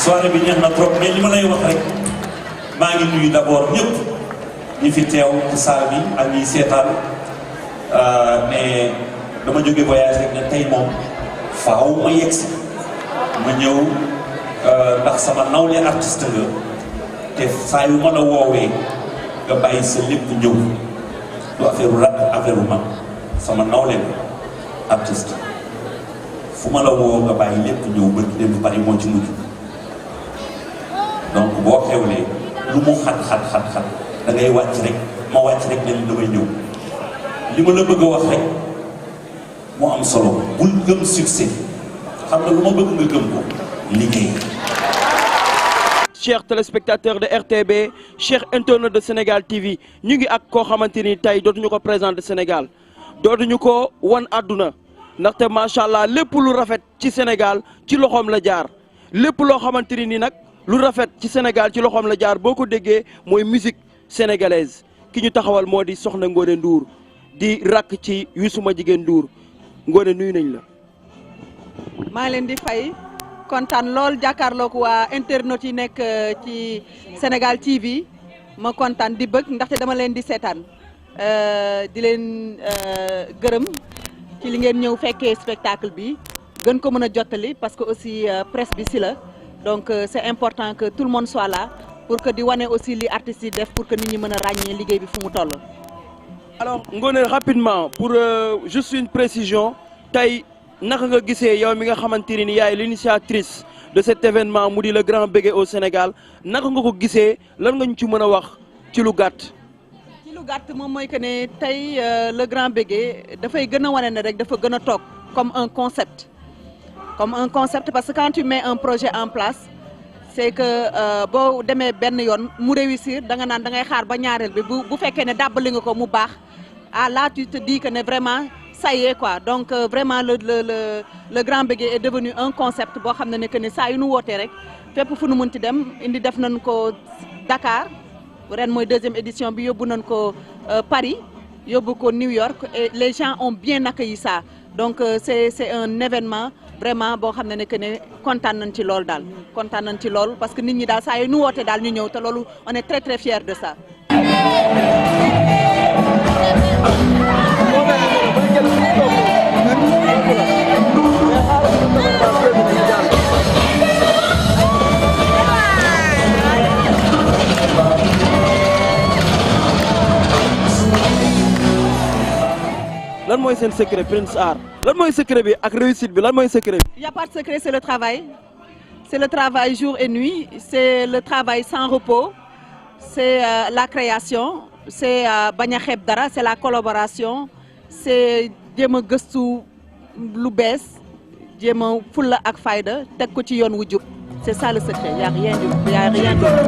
soirée bi neex na trop mais li ma lay wax rek maa ngi nuyu d'abord ñëpp ñi fi teew ci salle bi ak ñi seetaan mais dama jóge voyage rek ne tey moom faaw ma yegsi ma ñëw ndax sama nawle artiste nga te saa yu ma la woowee nga bàyyi sa lépp ñëw du affaire rap affaire man sama nawle artiste fu ma la woo nga bàyyi lépp ñëw ba dem bari moo ci mujj donc boo xewlee lu mu xat da ngay wàcc rek ma wàcc rek ne li damay ñëw li ma la bëgg a wax rek moo am solo bul gëm succès xam nga lu ma bëgg nga gëm ko liggéey. chers téléspectateurs de RTB chers internautes de Sénégal TV ñu ngi ak koo xamante ni tey dootuñu ko présenter Sénégal dootuñu ko wan àdduna ndaxte macha allah lépp lu rafet ci Sénégal ci loxoom la jaar lépp loo xamante ni nag lu rafet ci Sénégal ci loxoom la jaar boo ko déggee mooy musique sénégalaise ki ñu taxawal moo di Soxna Ngoné Ndour di rakk ci Youssou Madjiguène Ndour Ngoné nuyu nañ la. maa leen di fay kontaan lool jàkkaarloog waa internautes yi nekk ci Sénégal TV ma kontaan di bëgg ndaxte dama leen di seetaan di leen gërëm ci li ngeen ñëw fekkee spectacle bi gën ko mën a jottali parce que aussi presse bi si la donc c'est important que tout le monde soit là pour que di wane aussi li artistes yi def pour que nit ñi mën a ràññee liggéey bi fu mu toll. alors Ngoné rapidement pour juste une précision tey naka nga gisee yow mi nga xamante ni yaay l'initiatrice de cet événement mu di le grand bégué au Sénégal naka nga ko gisee lan nga ñu ci mën a wax ci lu gàtt. ci lu gàtt moom mooy que ne tey le grand bégué dafay gën a wane ne rek dafa gën a toog comme un concept parce que quand tu mets un projet en place c'est que boo demee benn yoon mu réussir da nga naan da ngay xaar ba ñaareel bi bu fekkee ne dàbbali nga ko mu baax là tu te dis que ne vraiment ça y est quoi donc vraiment le grand bégué est devenu un concept boo xam ne que ne saa yu nu wootee rek fépp fu nu mënti dem indi def nañ ko Dakar ren mooy deuxième édition bi yóbbu nañ ko Paris yóbbu ko New York et les gens ont bien accueilli ça donc c'est un événement vraiment boo xam ne que ne kontaan nañ ci lool daal kontaan nañ ci lool parce que nit ñi daal saa yu nu wootee daal ñu ñëw te loolu on est très très fiers de ça. lan mooy seen secret Prince Art lan mooy secret bi ak réussite bi lan mooy secret bi. Il y a pas de secret, c'est le travail. C'est le travail jour et nuit, c'est le travail sans repos, c'est la création, c'est bañ a xeeb dara, c'est la collaboration, c'est jéem a gëstu lu bees jéem a fulla ak fayda teg ko ci yoon wu jub. C'est ça le secret, y a rien d'autre.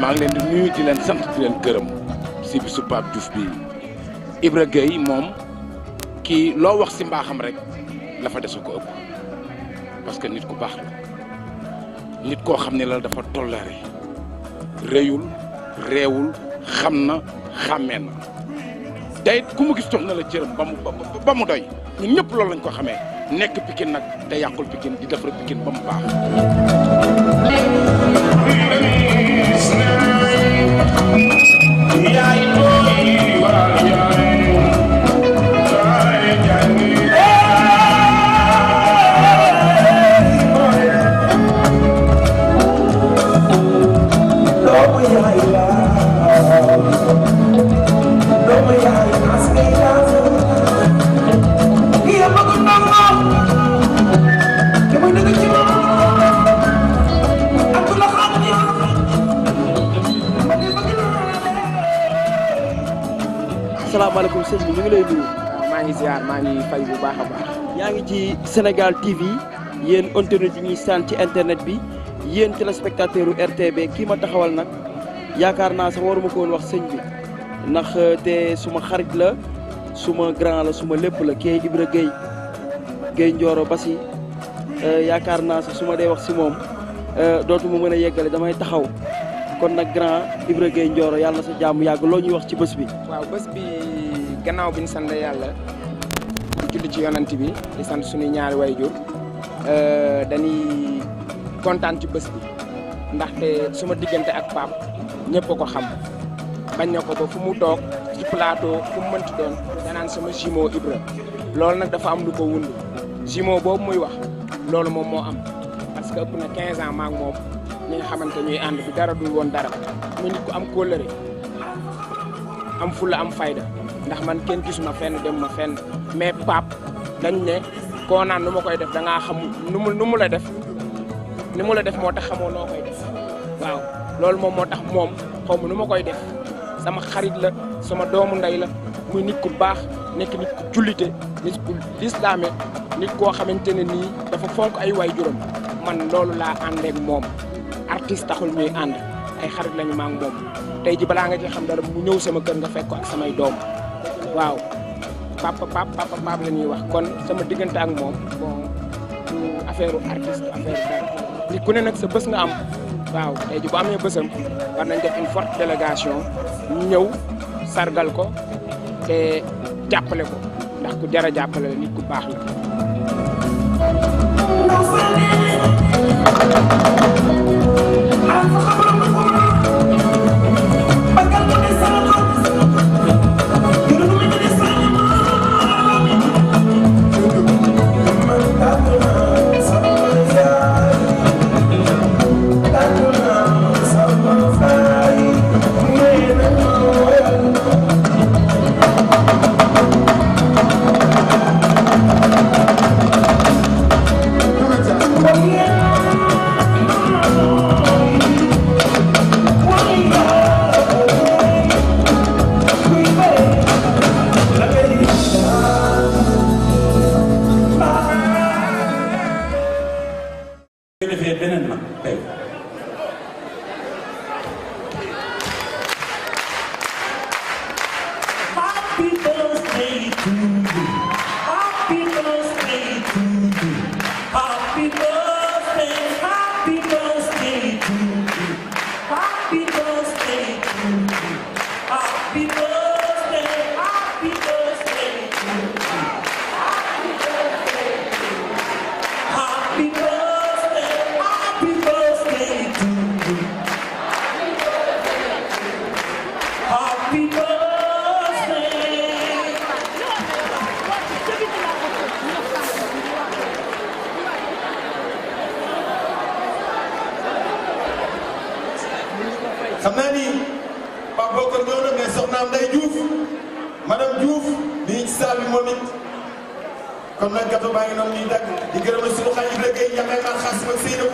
maa ngi leen di nuyu di leen sant di leen gërëm si bisu Pape Diouf bi Ibra Gueye moom kii loo wax si mbaaxam rek la fa des ko ëpp parce que nit ku baax la nit koo xam ne la dafa toléré réyul réewul xam na xàmmee na tey ku mu gis jox na la cëram ba mu doy ñun ñëpp loolu lañ ko xamee nekk Pikine nag te yàqul Pikine di defar Pikine ba mu baax. asalaamaaleykum sëñ bi ñu ngi lay nuyu. maa ngi ziar maa ngi fay bu baax a baax. yaa ngi ci Sénégal TV yéen internet yi ñuy saan ci internet bi yéen téléspectateur u RTB kii ma taxawal nag yaakaar naa sax waruma ko woon wax sëñ bi ndax te suma xarit la suma grand la suma lépp la kii Ibra Gueye Ndioro Bassi yaakaar naa sax su ma dee wax si moom dootuma mën a yeggale damay taxaw kon nag grand Ibra Gueye Ndioro yàlla na sa jàmm yàgg loo ñuy wax ci bés bi. waaw bés bi gannaaw bi ñu sant yàlla di julli ci yonant bi di sant suñuy ñaari wayjur dañuy kontaan ci bés bi ndaxte suma diggante ak Pape ñëpp a ko xam bañ na ko ba fu mu toog ci plateau fu mu mënti doon danaan sama jumeau Ibra loolu nag dafa am lu ko wund jumeau boobu muy wax loolu moom moo am parce que ëpp na 15 ans maak moom ñi nga xamante ñuy ànd bi dara dul woon dara muy nit ku am kóllëre am fulla am fayda ndax man kenn gisuma fenn dem ma fenn mais Pape dañ ne koo naan nu ma koy def da ngaa xamul nu mu la def ni mu la def moo tax xamoo noo koy def waaw loolu moom moo tax moom xaw ma nu ma koy def sama xarit la sama doomu ndey la muy nit ku baax nekk nit ku jullite nit ku lislaame nit koo xamante ne nii dafa fonk ay waajuram man loolu laa àndeek moom artiste taxul ñuy ànd ay xarit lañu ma ak moom tey ji balaa nga ci xam dara mu ñëw sama kër nga fekk ko ak samay doom waaw papa la ñuy wax kon sama diggante ak moom bon du affaire artiste affaire dara nit ku ne nag sa bés nga am waaw tey ji bu amee bésam war nañ def une forte délégation ñu ñëw sargal ko te jàppale ko ndax ku jar a jàppale la nit ku baax la. xam naa ni Pape Bokar ñëw na mais soxnaam Ndeye Diouf madame Diouf mi ngi ci salle bi moom it kon nag gâteau baa ngi noonu ñuy dagg di gërëm suñu xarit Ibrahima Gueye ñamay maa xaas ak Seydou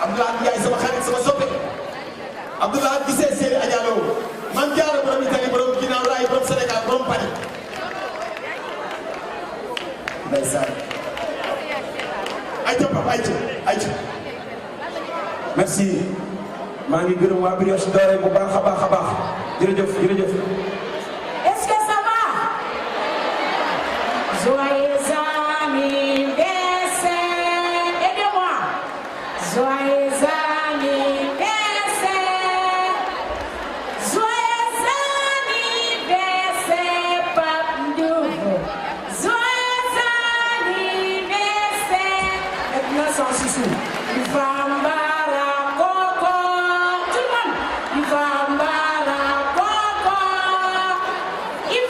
Abdoulaye Ndiaye sama xarit sama soppe Abdoulaye gisee Seydou Adiallo man jaara borom Italie borom ginnaaw raay borom Sénégal borom Paris ndeysaan ayca Pape ayca merci maa ngi gërëm waa Brioche Dorée bu baax a baax a baax jërëjëf jërëjëf. Est-ce que ça va? Joyeux anniversaire, aidez-moi. Joyeux anniversaire, joyeux anniversaire, Pape Diouf. Joyeux anniversaire. Maintenant sans souci. Fambara Coco, tout le monde. Fambara Coco,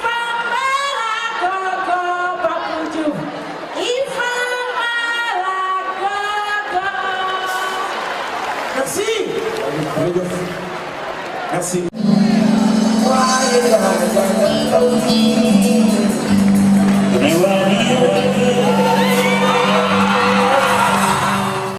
Fambara Coco, Pape Diouf. Fambara Coco. Merci. Merci. Merci.